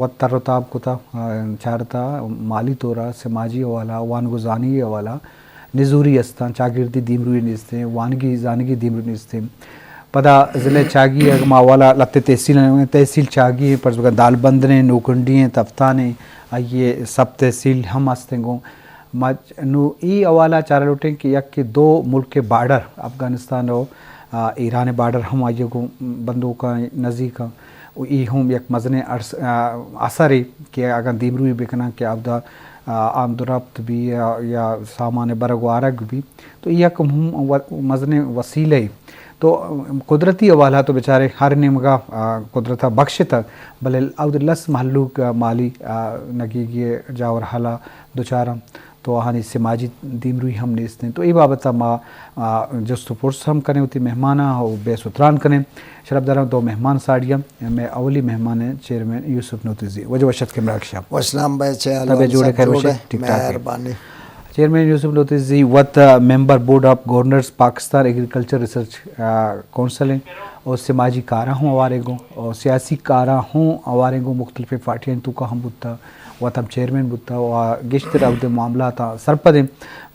وت تر و تاب کتا، آ، چارتا، مالی طورا، سماجی حوالہ، وانگ و زانگی حوالہ نزوری استاں، چاگردی دیمروی نیستیں، وانگی زانگی دیمروی نیستیں۔ پدا ضلع چاگی اگہ ما حوالہ لتے تحصیل، تحصیل چاگی ہیں، پرز بکن دالبندن ہیں، نوکنڈی ہیں، تفتان ہیں، آئیے سب تحصیل ہم استیں گوں۔ ما نوں اے حوالہ چارہ لوٹیں کہ یک کہ دو ملک بارڈر، افغانستان و، آ، ایران بارڈر ہم آئی گوں بندوکاں نزیکاں و اے ہم یک مزنیں ارس-، آ، اثرے کہ اگاں دیمروی بکناں کہ اودا، آ، آمد و رفت بی یا، یا سامان برگ و آرگ بی تو اے یک ہم و-، مزنیں وسیلہ اے۔ تو قدرتی حوالہ تو بچارے ہر نیمگا، آ، قدرتا بخشتگ، بلے اود لس مہلوک، آ، مالی، آ، نگیگی جاور حالا دچاراں۔ تو آہانی سماجی دیمروی ہم نیست انت۔ تو اے بابت ء ما، آ، جست و پرس ہم کنیں، وتی مہماناں و بحث و تران کنیں۔ شرپداراں، دو مہمان ساڑی ء، مئے اولی مہمان ء چیئرمین یوسف نوتیزی۔ واجہ وش اتکے مراگش ء۔ وشنام بئے، چے حال؟ طبیعت جوڑ ئے، خیر وش ئے؟ ٹھیک ٹھاک ئے۔ مہربانی۔ چیئرمین یوسف نوتیزی وت ممبر بورڈ آف گورنرز پاکستان ایگریکلچر ریسرچ، آ، کونسل انت و سماجی کاراں ہوں ہواریں گوں و سیاسی کاراں ہوں ہواریں گوں، مختلفیں پارٹیاں توکا ہم بوتا۔ وت ہم چیئرمین بوتہ و گیشتر اود ء معاملاتاں سرپد ایں۔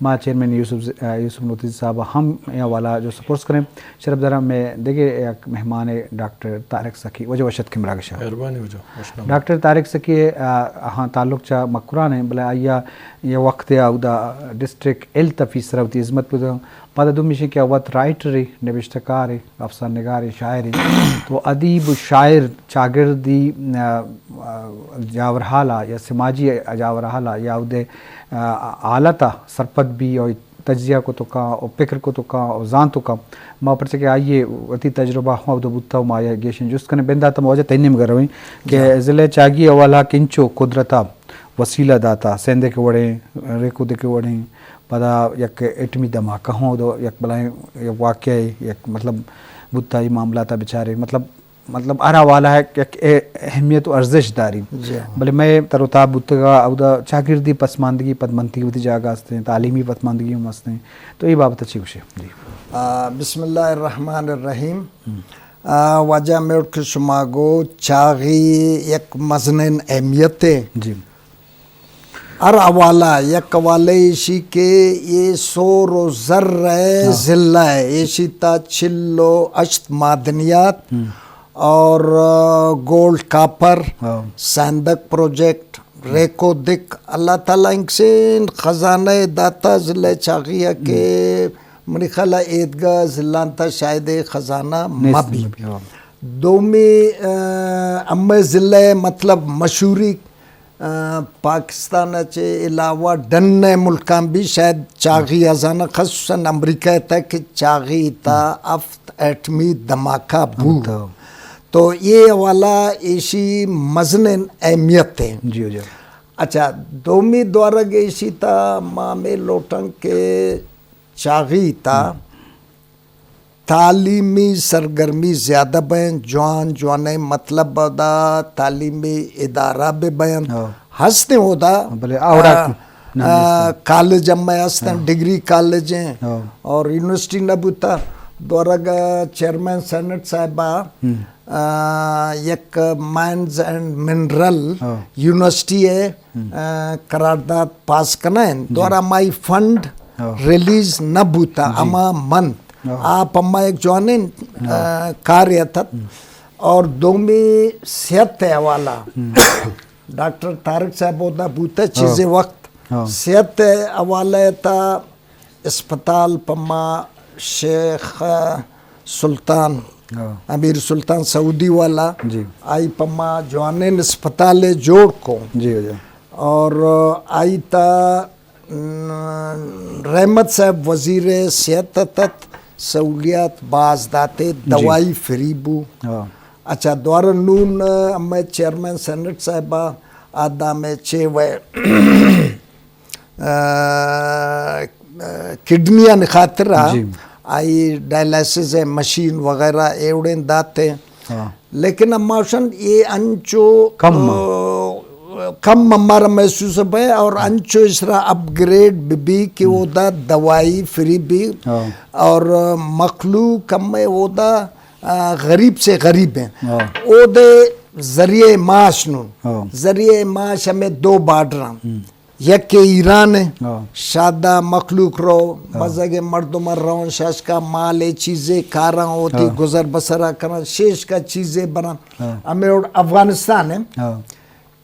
ما چیئرمین یوسف ز-، یوسف نوتیزی صاحب ء ہم اے حوالہ ء جست و پرس کنیں۔ شرپداراں، مئے دگہ یک مہمان ڈاکٹر طارق سخی۔ واجہ وش اتکے مراگش ء۔ مہربانی واجہ، وش نام۔ ڈاکٹر طارق سخی ء، آ، ہاں تعلق چہ مکران ء، بلے آئی ء یہ وقت ء اودا ڈسٹرکٹ ہیلتھ آفیسر ء وتی ہزمت بوتگ۔ پدا دومی ایش کہ آ وت رائٹرے، نبشتہ کارے، افسانہ نگارے، شاعرے۔ تو ادیب و شاعر چاگردی، آ، آ، جاورحالا یا سماجی جاورحالا یا اودے، آ، حالتا سرپد بی و تجزیہ کتو کاں و فکر کتو کاں و زانتو کاں۔ ما پرچہ کہ آئیے وتی تجربہ ہوں اودے بوتا و ما آئیے گیشیں جست کنیں۔ بندات ما واجہ تئی نیمگا رویں کہ جی۔ ضلع چاگی حوالہ کہ انچو قدرتا وسیلہ داتا، سیندے کے وڑیں، ریکودے کے وڑیں، پدا یک ایٹمی دھماکہ ہوں دو، یک بلائیں، یک واقعہ، یک مطلب بوتا، ای معاملات بچارے، مطلب، مطلب ہر حوالہ ہے یک اے-، اہمیت و ارزش داری۔ جی ہاں۔ بلے مئے تر و تاب بوتگا، اودا چاگردی پسماندگی، پدمنتگی وتی جاگہ ہستیں، تعلیمی پسماندگی ہم ہستیں۔ تو اے بابت چی گوشے؟ جی۔ آ، بسم اللہ الرحمن الرحیم۔ ہم۔ آ، واجہ میوٹ کہ شما گو چاغی یک مزنین اہمیت ہے۔ جی۔ ہر حوالہ، یک حوالہ ایشی کہ یہ سور و زر ہے، ہاں۔ ضلع ہے، ایشی تا چل و ہشت معدنیات ہم۔ اور، آ، گولڈ کاپر، ہاں۔ سیندک پروجیکٹ، ریکو دک، اللہ تعالیٰ انکسین خزانہ داتا ضلع چاغی ہے کہ ہم۔ منی خیال ہے ایدگہ ضلع تا شاید اے خزانہ نیست مبی۔ مبی، ہاں۔ دومی، آ، امے ضلع مطلب مشہوری، آ، پاکستان چے علاوہ ڈن ملکان بھی شاید چاغی ہزانہ، خصوصاً امریکہ تا کہ چاغی تا ہفت ایٹمی دھماکہ بو۔ ہاں۔ تو یہ حوالہ ایشی مزنین اہمیت ہے۔ جی، جی۔ اچھا، دومی دوارگ ایشی تا ما میں لوٹن کہ چاغی تا ہم۔ تعلیمی سرگرمی زیادہ بیں، جوان جوانیں مطلب دا تعلیمی ادارہ بہ بین۔ ہاں۔ ہستیں اودا، بلے آ وڑا آ، نہ آ، نیستیں۔ کالج ہم ہستیں، ہاں۔ ڈگری کالج ہیں ہاں۔ اور یونیورسٹی نہ بوتا۔ دورگ چیئرمین سینٹ صاحبہ، ہم۔ آ، یک مائنز اینڈ منرل ہاں۔ یونیورسٹی ہے، ہم۔ آ، قرارداد پاس کنائیں۔ جی۔ دورا مائی فنڈ ہاں۔ ریلیز نہ بوتا، جی۔ اما منت۔ ہاں۔ آ پما یک جوانیں، ہاں۔ آ، کارے اتت۔ ہم۔ اور دومی صحت حوالہ۔ ہم۔ ڈاکٹر طارق صاحب اودا بوتا ہاں۔ چیزے وقت۔ ہاں۔ صحت حوالہ تا اسپتال پما شیخ سلطان، ہاں۔ امیر سلطان سعودی والا، جی۔ آئی پما جوانیں اسپتال جوڑ کو۔ جی، جی۔ اور آئی تا رحمت صاحب وزیر صحت اتت، سہولیات باز داتے، جی۔ دوائی فری بو۔ ہاں۔ اچھا، دوارہ نون ہمے چیئرمین سینٹ صاحبہ آ دامے چے وے، آ، کڈنی آن خاطر آ، جی۔ آئی ڈائلائسس مشین وغیرہ ایوڑیں داتے۔ ہاں۔ لیکن ہماشن یہ انچو، کم۔ آ، کم ہمارا محسوس بے اور انچو اس طرح اپ گریڈ بہ بی کہ ہم۔ اودا دوائی فری بی ہاں۔ اور مخلوق ہم اودا، آ، غریب سے غریب ہیں۔ ہاں۔ اودے ذریعہ معاش نون۔ ہاں۔ ذریعہ معاش ہمیں دو بارڈر ہیں۔ ہم۔ یک ایران ہے، ہاں۔ شادا مخلوق رو، ہاں۔ بزگ مردم رون شش کا مال ہے، چیزیں کاراں ہوتی، ہاں۔ گزر بسرا کرن، شیش کا چیزیں برن۔ ہاں۔ ہمیں اور افغانستان ہے۔ ہاں۔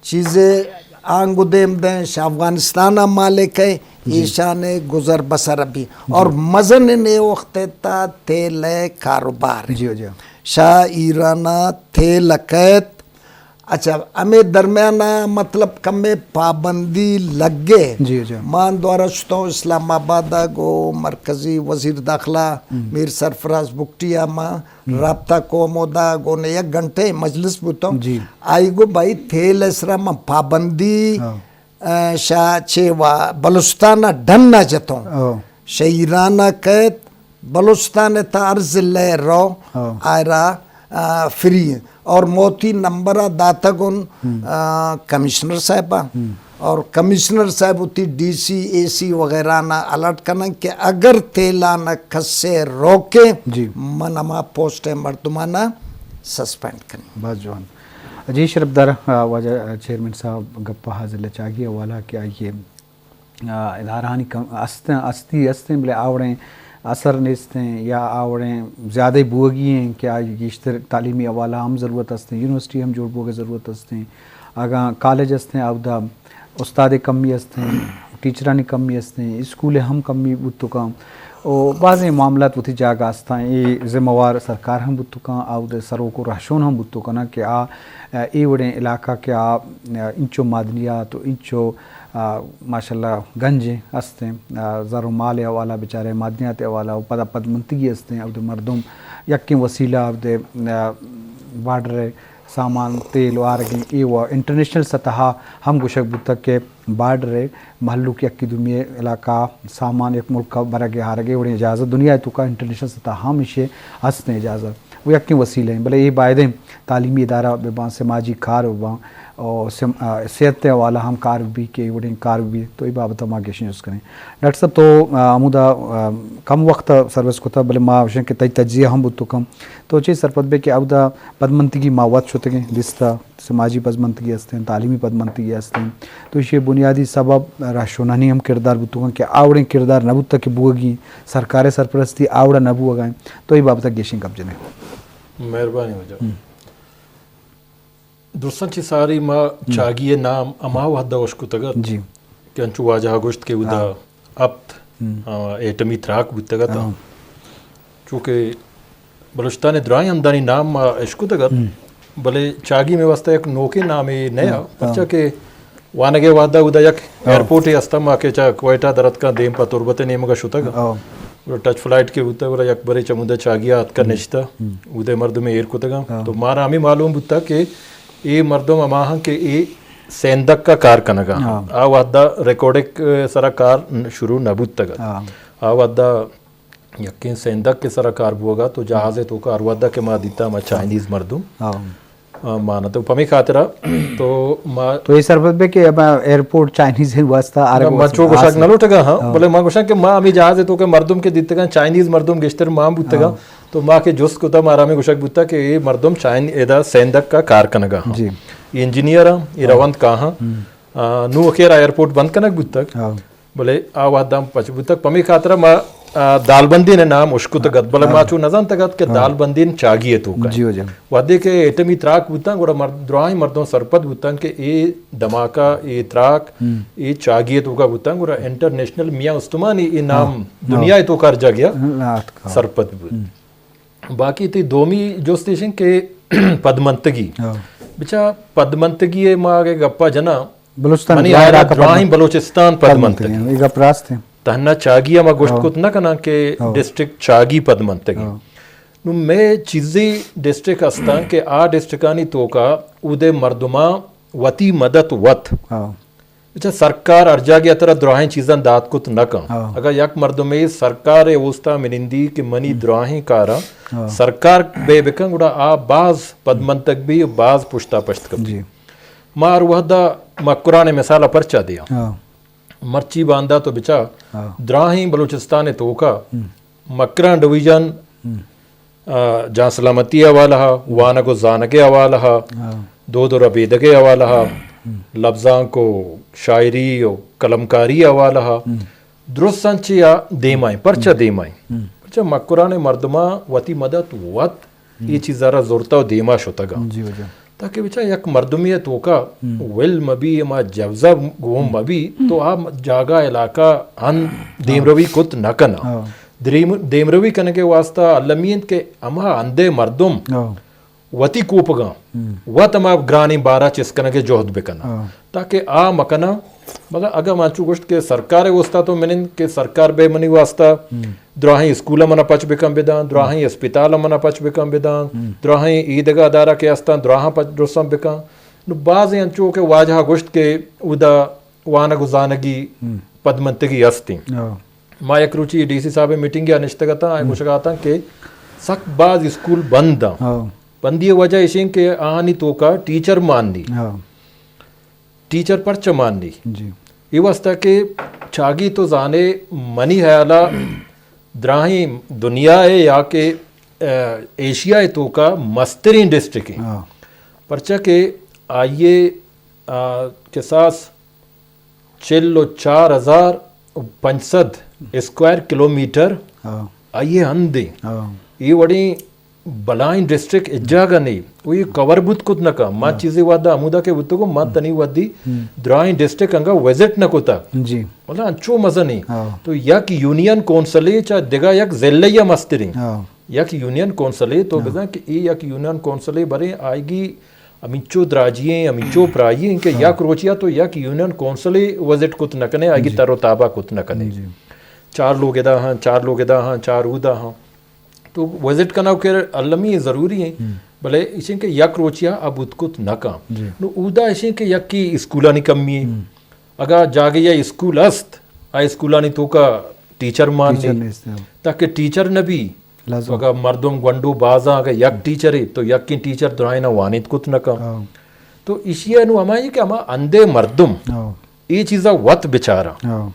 چیزے آنگو دیم دیں، شہ افغانستان ء مالک ء، جی۔ ایشان ء گزر بسر بی۔ جی۔ اور مزن نے وقت تا تیل ء کاروبار۔ جی، جی۔ شہ ایران ء تیل کیت۔ اچھا، ہمیں درمیان ء مطلب کمے پابندی لگے۔ جی، جی۔ مان دوارا شتوں اسلام آباد ء گو مرکزی وزیر داخلہ ہم۔ میر سرفراز بگٹی ء ما ہم۔ رابطہ کو ہمودا گون یک گھنٹے مجلس بوتوں۔ جی۔ آئی گو بھائی تیل ء سرا من پابندی، ہاں۔ ء، شا چے وا بلوچستان ء ڈن ء جتوں۔ ہاں۔ شہ ایران ء کیت، بلوچستان ء تا ہر ضلع ء رو، ہاں۔ آئرا، ء، فری۔ اور موتی نمبر ء داتگ ان، ہم۔ ء، کمشنر صاحب ء۔ ہم۔ اور کمشنر صاحب وتی ڈی سی، اے سی وغیرہ نا الرٹ کنن کہ اگر تیلان کسے روکے، جی۔ من ہما پوسٹ ء مردمانا سسپینڈ کنیں۔ باز جوان۔ جی شرپدار، آ، واجہ چیئرمین صاحب گپ ء ضلع چاگی حوالہ کہ آئیے، آ، ادارہانی کم، است، استی استیں، بلے آوڑیں اثر نیستیں یا آوڑیں زیادہ بوگی ہیں کہ آئی گیشتر تعلیمی حوالہ ہم ضرورت استیں، یونیورسٹی ہم جوڑ بوگ ضرورت استیں۔ اگاں کالج استیں، اودا استاد کمی استیں، ٹیچرانی کمی استیں، اسکول ہم کمی بوت کاں۔ او بازیں معاملات وتی جاگہ استاں۔ اے ذمہ وار سرکار ہم بوت کاں، اودا سروک و رہشون ہم بوت کناں کہ آ، اے وڑیں علاقہ کہ آ، انچو معدنیات و انچو، آ، ماشاءاللہ گنج استیں، آ، زر و مال حوالہ بچارے معدنیات حوالہ و پدا پدمنتگی استیں، اودا مردم یکیں وسیلہ اودا، آ، بارڈر سامان، تیل و آرگیں اے و انٹرنیشنل سطح ء ہم گوشگ بوتگ کہ بارڈر ء مہلوک یکے دومی ء علاقہ ء سامان یک ملک ء برگ ء آرگ ء وڑیں اجازت دنیا ء توکا انٹرنیشنل سطح ء ہم ایشی ء ہستیں اجازت و یکیں وسیلہ ایں، بلے اے بایدیں تعلیمی ادارہ بہ باں، سماجی کار بہ باں، او سم-، آ، صحت ء حوالہ ہم کار بہ بی کہ اے وڑیں کار بہ بی، تو اے بابت ء ما گیشیں جست کنیں۔ ڈاکٹر صاحب تو، آ، ہمودا، آ، کم وقت ء سروس کتہ، بلے ما گوشیں کہ تئی تجزیہ ہم بوت کم، تو چے سرپد بے کہ اودا پدمنتگی ما وت شتگیں، دیستہ سماجی پدمنتگی ہستیں، تعلیمی پدمنتگی ہستیں، تو ایشی بنیادی سبب رہشونانی ہم کردار بوتگاں کہ آوڑیں کردار نہ بوتگ کہ بوگی، سرکار سرپرستی آوڑا نہ بوگا ایں۔ تو اے بابت گیشیں گپ جنے۔ مہربانی واجہ۔ ہم۔ درستاں چہ ساری ما ہم۔ چاگی نام ہما وہدا اشکتگ ات جی۔ کہ انچو واجہ گوشت کہ اودا ہاں۔ ہپت، ہم۔ آ، ایٹمی تراک بوتگ ات۔ ہاں۔ چونکہ بلوچستان ء درائیں ہندانی نام ما اشکتگ ات، ہم۔ بلے چاگی مئے واستہ یک نوکیں نامے نہ ہم۔ پرچا ہاں۔ کہ وانگ ء وہدا اودا یک ہاں۔ ایئرپورٹے ہست، ما کہ چہ کوئٹہ در اتکاں دیم پہ تربت ء نیمگ ء شتگ۔ ہاں۔ گڑا ٹچ فلائٹ کہ بوتگ، گڑا یک برے چمودا چاگی ء اتکا ہم۔ نشتہ، ہم۔ اودے مردم ایر کتگاں۔ ہاں۔ تو مارا ہمیں معلوم بوتگ کہ اے مردم ہما ہاں کہ اے سیندک ء کار کنگا۔ ہاں۔ آ وہدا ریکوڈک سرا کار شروع نہ بوتگ۔ ہاں۔ آ وہدا یکیں سیندک کے سرا کار بوگا تو جہاز ء توکا ہر وہدا کہ ما دیتا ہما چائنیز مردم۔ ہاں۔ آ، مانا تو پمی خاطرا تو ما تو اے سرپد بے کہ ہما ایئرپورٹ چائنیز ء واسطہ آرگ نہ، ما واسطہ چو گوشگ آسے۔ نہ لوٹگا، ہاں، ہاں۔ بلے ما گوشاں کہ ما ہمیں جہاز ء توکا مردم کہ دیتگاں، چائنیز مردم گیشتر مان بوتگاں۔ ہاں۔ تو ما کہ جست کتا، مارا ہمیں گوشگ بوتا کہ اے مردم چائن-، ادا سیندک کا کار کنگا ہاں۔ جی۔ اے انجینئر ہاں، اے ہاں۔ روند کا ہاں۔ ہم۔ آ، نو اخیر ایئرپورٹ بند کنگ بوتگ۔ ہاں۔ بلے آ وہداں پچ بوتگ۔ پمی خاطرا ما، آ، دالبندین نام اشکتگ ات، بلے ما ہاں۔ چو نزانتگ ات کہ ہاں۔ دالبندین چاگی ء توکا۔ جی، جی۔ وہدے کہ ایٹمی تراک بوتاں، گڑا مرد-، دراہیں مردم سرپد بوتاں کہ اے دھماکہ، اے تراک، ہم۔ اے چاگی ء توکا بوتاں، گڑا انٹرنیشنل میاں استمانی اے نام ہاں۔ دنیا ء توکا ہر جاگہ ہاں۔ سرپد بوت۔ ہم۔ باقی تئی دومی جست ایش انت کہ پدمنتگی۔ ہاں۔ بچا پدمنتگی ء ما اگہ گپا جناں، بلوچستان منی ہیال ء دراہیں بلوچستان پدمنتگی۔ اے گپ راست انت۔ تہنا چاگی ء ما گوشت ہاں۔ کت نہ کناں کہ ہاں۔ ڈسٹرکٹ چاگی پدمنتگی۔ ہاں۔ نوں مئے چیزے ڈسٹرکٹ ہستاں کہ آ ڈسٹرکٹانی توکا اودے مردماں وتی مدد وت۔ ہاں۔ اچھا، سرکار ہر جاگہ ء ترا دراہیں چیزاں دات کت نہ کن۔ ہاں۔ اگاں یک مردمے سرکار ء اوستا منندی کہ منی ہم۔ دراہیں کاراں ہاں۔ سرکار بے بکن، گڑا آ باز پدمنتگ بی و باز پشتا پشت کپی۔ جی۔ ما ہر وہدا مکران ء مثال ء پرچا دیاں۔ ہاں۔ مرچی باندا تو بچا ہاں۔ دراہیں بلوچستان ء توکا ہم۔ مکران ڈویژن، ہم۔ آ، جان سلامتی حوالہ ء، وانگ و زانگ ء حوالہ ء، ہاں۔ دود و ربیدگ ءِ حوالہ ءَ، لبزانک و شاعری و قلمکاری ءِ حوالہ ءَ، درستاں چہ آ دیما ایں۔ پرچا دیما ایں؟ پرچا مکران ءِ مردماں وتی مدت وت اے چیز ءَ را زرتا و دیما شتگاں۔ جی واجہ۔ تاکہ بچا یک مردمے ءِ توکا ول مبی، ہما جوزہ گون مبی، تو آ جاگہ علاقہ ہند دیمروی کت نہ کناں۔ ہاں۔ دریم-، دیمروی کنگ ءِ واسطہ المی انت کہ ہما ہندے مردم وتی کوپگاں، وت ہما گرانیں بارا چست کنگ ءِ جہد بکناں۔ ہاں۔ تاکہ آ مکناں، مگر اگاں من چو گوشت کہ سرکار ءِ واسطہ تو منند کہ سرکار بہ منی واسطہ دراہیں اسکول ءَ منا پچ بکن بدان، دراہیں اسپتال ءَ منا پچ بکن بدان، دراہیں ایدگہ ادارہ کہ استان دراہاں پچ درساں بکن۔ نو بازیں انچو کہ واجہ گوشت کہ اودا وانگ و زانگی پدمنتگی است انت۔ ہاں۔ ما یک روچی ڈی سی صاحب ءِ میٹنگ ءَ نشتگ اتاں، آئی گوشگ ءَ اتاں کہ سک باز اسکول بند آں۔ ہاں۔ بندی ءِ وجہ ایش انت کہ آہانی توکا ٹیچر مان نی۔ ہاں۔ ٹیچر پرچہ مان نی؟ جی۔ اے واسطہ کہ چاگی تو زانے منی حیال ءَ دراہیں دنیا ءِ یا کہ، آ، ایشیا ءِ توکا مستریں ڈسٹرکٹ انت۔ ہاں۔ پرچہ کہ آئی ءِ، آ، کساس چل و چار ہزار و پنچ سد اسکوائر کلومیٹر ہاں۔ آئی ءِ ہند انت۔ ہاں۔ اے وڑیں بلائیں ڈسٹرکٹ اجاگہ نہیں، وہ یہ کور بوت کت نہ کن۔ ما ہاں۔ چیزے وعدہ ہمودا کہ بوتگو، ما تنی ودی دراہیں ڈسٹرکٹ انگا وزٹ نہ کتا۔ جی۔ والا انچو مزہ نہیں۔ ہاں۔ تو یک یونین کونسلے چا دگا یک ضلع یا مستریں۔ ہاں۔ یک یونین کونسلے تو ہاں۔ بزن کہ اے یک یونین کونسلے برے آئیگی ہمینچو دراجی ایں، ہمینچو پرائی ایں کہ ہاں۔ یک روچیا تو یک یونین کونسلے وزٹ کت نہ کنے، آئیگی جی۔ تر و تابا کت نہ کنے۔ جی۔ چار لوگ ادا ہاں، چار لوگ ادا ہاں، چار اودا ہاں۔ تو وزٹ کنگ کہ المی ضروری ایں، ہم۔ بلے ایش انت کہ یک روچیا آ بوت کت نہ کن۔ جی۔ نو اودا ایش انت کہ یکی اسکولانی کمی ایں۔ ہم۔ اگاں جاگہے اسکول است، آ اسکولانی توکا ٹیچر مان ٹیچر نی۔ نیست، ہاں۔ تاکہ ٹیچر نہ بی، لازم۔ تو اگاں مردم گونڈو بازاں، اگاں یک ٹیچرے، تو یکیں ٹیچر درائینا وانیت کت نہ کن۔ ہاں۔ تو ایشی ءَ نو ہمائی کہ ہما اندے مردم ہاں۔ اے چیزا وت بچاراں۔ ہاں۔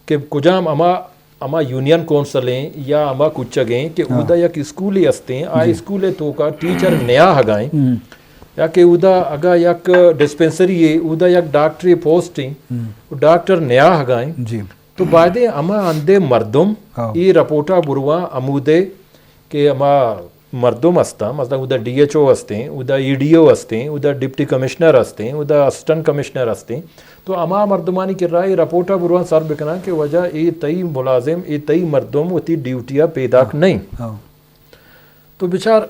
کہ کجام ہما، ہما یونین کونسلیں یا ہما کچگیں کہ ہاں۔ اودا یک اسکولے استیں، آ جی۔ اسکولے توکا ٹیچر نیاہگائیں، ہم۔ یا کہ اودا اگا یک ڈسپنسری اے، اودا یک ڈاکٹرے پوسٹ ایں، ہم۔ ڈاکٹر نیاہگائیں، جی۔ تو بایدیں ہما ہندے مردم ہاں۔ اے رپورٹا برواں ہمودے کہ ہما مردم ہستاں، مثلاً اودا ڈی ایچ او ہستیں، اودا ای ڈی او ہستیں، اودا ڈپٹی کمشنر ہستیں، اودا اسسٹنٹ کمشنر ہستیں، تو ہما مردمانی کرا اے رپورٹا برواں سر بکناں کہ واجہ اے تئی ملازم، اے تئی مردم وتی ڈیوٹیا پیداک ہاں۔ نئیں۔ ہاں۔ تو بچار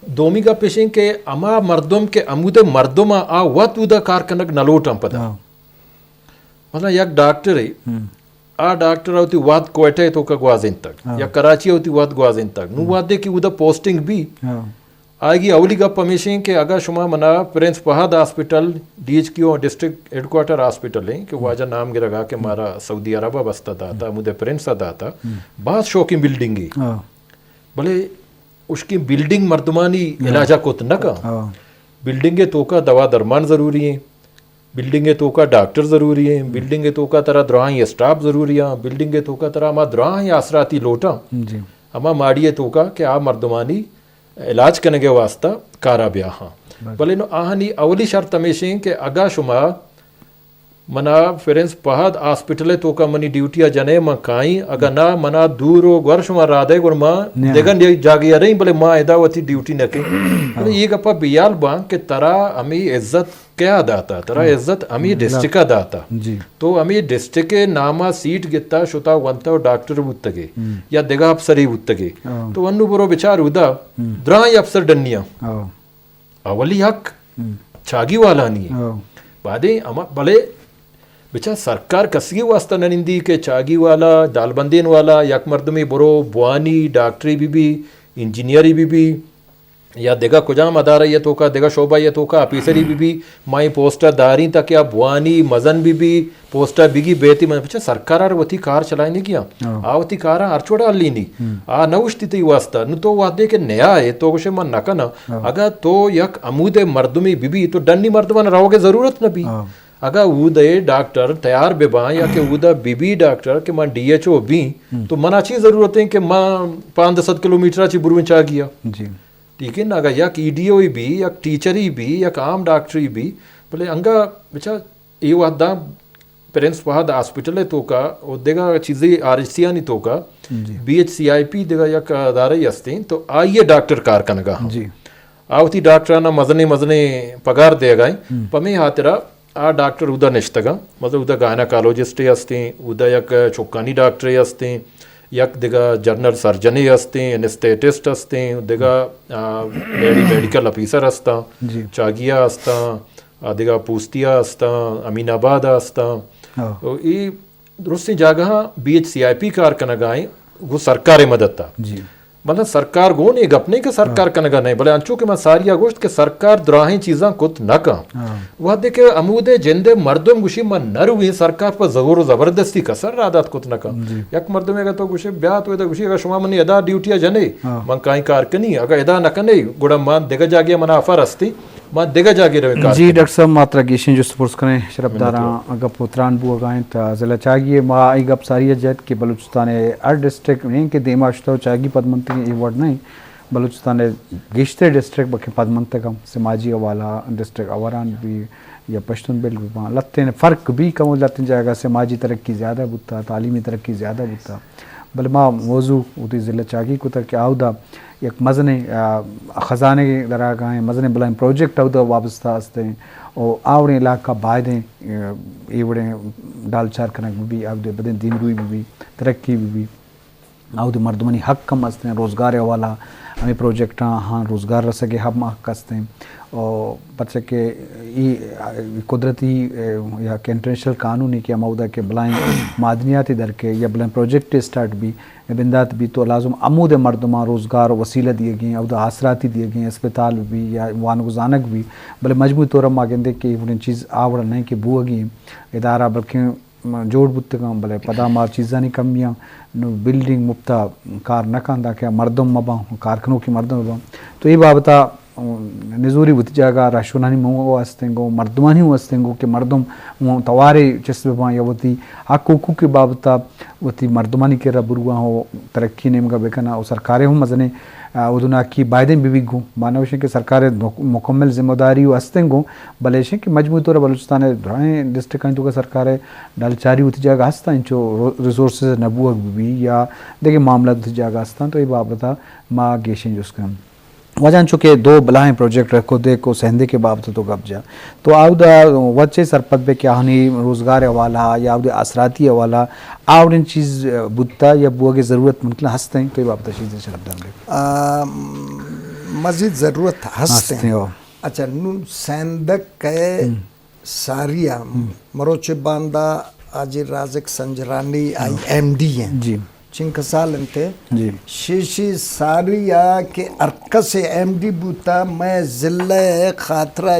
دومی گپ ایشیں کہ ہما مردم کہ ہمودے مردم آ، آ وت اودا کار کنگ نہ لوٹاں پدا۔ ہاں۔ مثلاً یک ڈاکٹرے، ہم۔ آ ڈاکٹر ءَ وتی وھد کوئٹہ ءِ توکا گوازینتگ، ہاں۔ یا کراچی ءَ وتی وھد گوازینتگ۔ نوں ہم۔ وھدے کہ اودا پوسٹنگ بی، ہاں۔ آئیگی اولی گپ ہمیش ایں کہ اگاں شما منا پرنس فہد ہاسپٹل، ڈی ایچ کیو، ڈسٹرکٹ ہیڈ کوارٹر ہاسپٹل ایں کہ ہم۔ واجہ نام گرگا کہ ہم۔ مارا سعودی عرب ءَ بستہ داتا، ہم۔ ہمودے پرنس ءَ داتا، ہم۔ باز شوکیں بلڈنگے۔ ہاں۔ بلے اشکیں بلڈنگ مردمانی ہاں۔ علاجا کت نہ کا۔ ہاں۔ بلڈنگ ءِ توکا دوا درمان ضروری ایں۔ بلڈنگ ءِ توکا ڈاکٹر ضروری ایں، بلڈنگ ءِ توکا ترا دراہیں اسٹاف ضروری آں، بلڈنگ ءِ توکا ترا ہما دراہیں آسراتی لوٹاں، جی۔ ہما ماڑی ءِ توکا کہ آ مردمانی علاج کنگ ءِ واسطہ کارا بیا ہاں۔ بلے۔ بلے نو آہانی اولی شرط ہمیش ایں کہ اگاں شما منا پرنس فہد ہاسپٹل ءِ توکا منی ڈیوٹی ءَ جنے من کائیں، اگاں نہ منا دور و گور شما رادے گڑا ما نیا۔ دگہ نی-، جاگہے ءَ رئیں، بلے ما ادا وتی ڈیوٹی نہ کیں۔ بلے ہاں۔ اے گپا بیال باں کہ ترا ہمے عزت کیا داتا؟ ترا ہم۔ عزت ہمے ہم۔ ڈسٹرکٹ ءَ داتا۔ جی۔ تو ہمے ڈسٹرکٹ ءِ نام ءَ سیٹ گتا، شتا ونتا و ڈاکٹر بوتگے ہم۔ یا دگہ افسرے بوتگے۔ ہاں۔ تو انو برو بچار اودا ہم۔ دراہیں افسر ڈنی آں۔ ہاں۔ اولی حق ہم۔ چاگی والانی۔ ہاں۔ بادیں ہما، بلے بچار سرکار کسی واسطہ نہ نندی کہ چاگی والا، دالبندین والا، یک مردمے برو بوانی، ڈاکٹری بی بی، انجینئری بی بی، یا دگہ کجام ادارہ ءِ توکا، دگہ شعبہ ءِ توکا آفیسری بی بی، ما اے پوسٹ ءَ داریں تاکہ آ بوانی، مزن بی بی، پوسٹ ءَ بگی بیتی من۔ بچار سرکار ءَ وتی کار چلائینگی آں۔ ہاں۔ آ وتی کاراں ہر چوڑا ہلینی۔ ہم۔ آ نہ اوشتی تئی واسطہ۔ نو تو وہدے کہ نیا ئے، تو گوشے من نہ کناں۔ ہاں۔ اگاں تو یک ہمودے مردمے بی بی، تو ڈنی مردمان روگ ءِ ضرورت نہ بی۔ ہاں۔ اگاں اودے ڈاکٹر تیار بہ باں یا کہ اودا بی بی ڈاکٹر کہ من ڈی ایچ او بی، ہم۔ تو منا چی ضرورت ایں کہ من پانزدہ سد کلومیٹر ءَ چی برویں چاگی ءَ؟ جی۔ ٹھیک ہے نا، اگاں یک ای ڈی او بی، یک ٹیچری بی، یک عام ڈاکٹری بی، بلے انگا بچا اے وھداں پرنس فہد ہاسپٹل ءِ توکا و دگہ چیزے آر ایچ سی آنی توکا، جی۔ بی ایچ سی آئی پی دگہ یک ادارہ ہستیں، تو آئی ءَ ڈاکٹر کار کنگا ہم۔ جی۔ آ وتی ڈاکٹرانا مزنیں مزنیں پگار دیگا ہیں۔ ہم۔ پمے ہاترا آ ڈاکٹر اودا نشتگاں، مطلب اودا گائناکالوجسٹے ہستیں، اودا یک چکانی ڈاکٹرے ہستیں، یک دگہ جنرل سرجنے ہستیں، انستھیٹسٹ ہستیں، دگہ، آ، میڈی-، میڈیکل آفیسر ہستاں، جی۔ چاگیا ہستاں، آ، دگہ پوستیا ہستاں، امین آبادا ہستاں۔ ہاں۔ تو اے درستیں جاگہاں بی ایچ سی آئی پی کار کنگا ہیں، گوں سرکار ءِ مدتا۔ جی۔ مطلب سرکار گون اے گپ نہیں کہ سرکار ہاں۔ کنگا نہیں، بلے انچو کہ من ساریا گوشت کہ سرکار دراہیں چیزاں کت نہ کن۔ ہاں۔ وہدے کہ ہمودے جندے مردم گوشی من نہ رویں، سرکار پہ زور و زبردستی کسر را دات کت نہ کن۔ جی۔ یک مردمے اگہ تو گوشے بیا تو ادا گوشی اگہ شما منی ادا ڈیوٹیا جنے، ہاں۔ من کائیں کار کنی، اگہ ادا نہ کنے گڑا من دگہ جاگے منا آفر ہستی۔ ما دگہ جاگے رویں کار جی کنیں۔ ڈاکٹر صاحب، ما ترا گیشیں جست پرس کنیں، شرپداراں گپ و تران بوگا انت۔ ضلع چاگی ءَ ما اے گپ ساری ءَ جت کہ بلوچستان ءِ ہر ڈسٹرکٹ، نہ کہ دیما شتہ و چاگی پد منتگیں، اے وڑ نہ انت۔ بلوچستان ءِ گیشتر ڈسٹرکٹ بلکیں پد منتگ ہم، سماجی حوالہ ڈسٹرکٹ آوران بی یا پشتون بیلٹ بی باں، لتیں فرق بی کم و لتیں جاگہ سماجی ترقی زیادہ بوتا، تعلیمی ترقی زیادہ بوتا۔ بلے ما موضوع وتی ضلع چاگی کتگ کہ آودا یک مزنیں، آ، خزانے دراگاہیں، مزنیں بلائیں پروجیکٹ آودا وابستہ ہستیں و آوڑیں علاقہ بائدیں، آ، اے وڑیں ڈالچار کنگ ببی، آودا بدیں دیمروئی ببی، ترقی ببی۔ آودا مردمانی حق ہم ہستیں، روزگار حوالہ ہمیں پروجیکٹاں ہاں روزگار رسگ ہم حق ہستیں۔ و پرچہ کہ ای قدرتی، آ، یا کہ انٹرنیشنل قانونی کہ ہم آودا کہ بلائیں معدنیاتی درکے یا بلائیں پروجیکٹ اسٹارٹ بی، بندات بیت و لازم ہمود ء مردماں روزگار و وسیلہ دیگیں، اود ء آسراتی دیگیں، اسپتال بہ بی یا وانگ و زانگ بہ بی، بلے مجموعی طور ء ما گندیں کہ اے وڑیں چیز آ وڑ ء نہ انت کہ بوگی انت۔ ادارہ بلکیں جوڑ بوتگاں، بلے پدا ما چیزانی کمیاں، نو بلڈنگ مپتا کار نہ کنت، دانکہ مردم مہ باں، کارکنوکیں مردم مہ باں۔ تو اے بابت ء نزوری وتی جاگہ ء، رہشونانی مونگو ہستیں گوں، مردمانی ہوں ہستیں گوں کہ مردم ہوں توارے چست بہ باں یا وتی حق حقوق ء بابت ء وتی مردمانی کرا برواں و ترقی نیمگا بکناں و سرکارے ہوں مزنیں، آ، اودناکی بائدیں بہ بیت گوں۔ ما نہ گوشیں کہ سرکار ء مک-، مکمل ذمہ داری و ہستیں گوں، بلے ایشیں کہ مجموعی طور ء بلوچستان ء درائیں ڈسٹرکٹانی توکا سرکار ء ڈالچاری وتی جاگہ ہستاں، انچو رو-، ریسورسز نہ بوگ بہ بی یا دگہ معاملات وتی جاگہ ہستاں، تو اے بابت ء ما گیشیں جست کناں۔ واجہ انچو کہ دو بلاہیں پروجیکٹ رکودیک و سیندیک ء بابت ء تو گپ جا، تو آودا وت چے سرپد بے کہ آہانی روزگار ء حوالہ یا آودا آسراتی ء حوالہ آوڑیں چیز بوتا یا بوگ ء ضرورت ممکن ہستیں، تو اے بابت ء چیزے شرپ دار بے۔ آ، مزید ضرورت ہستیں۔ ہستیں، او۔ اچھا، نون سیندک ء ہم۔ ساری ء ہم۔ مروچی باندا حاجی رازق سنجرانی آئی ہاں۔ ایم ڈی ہیں۔ جی۔ چنکسال انت۔ جی۔ شیشی ساری ء کہ ہر کس ایم ڈی بوتا، مئے ضلع ء خاطرہ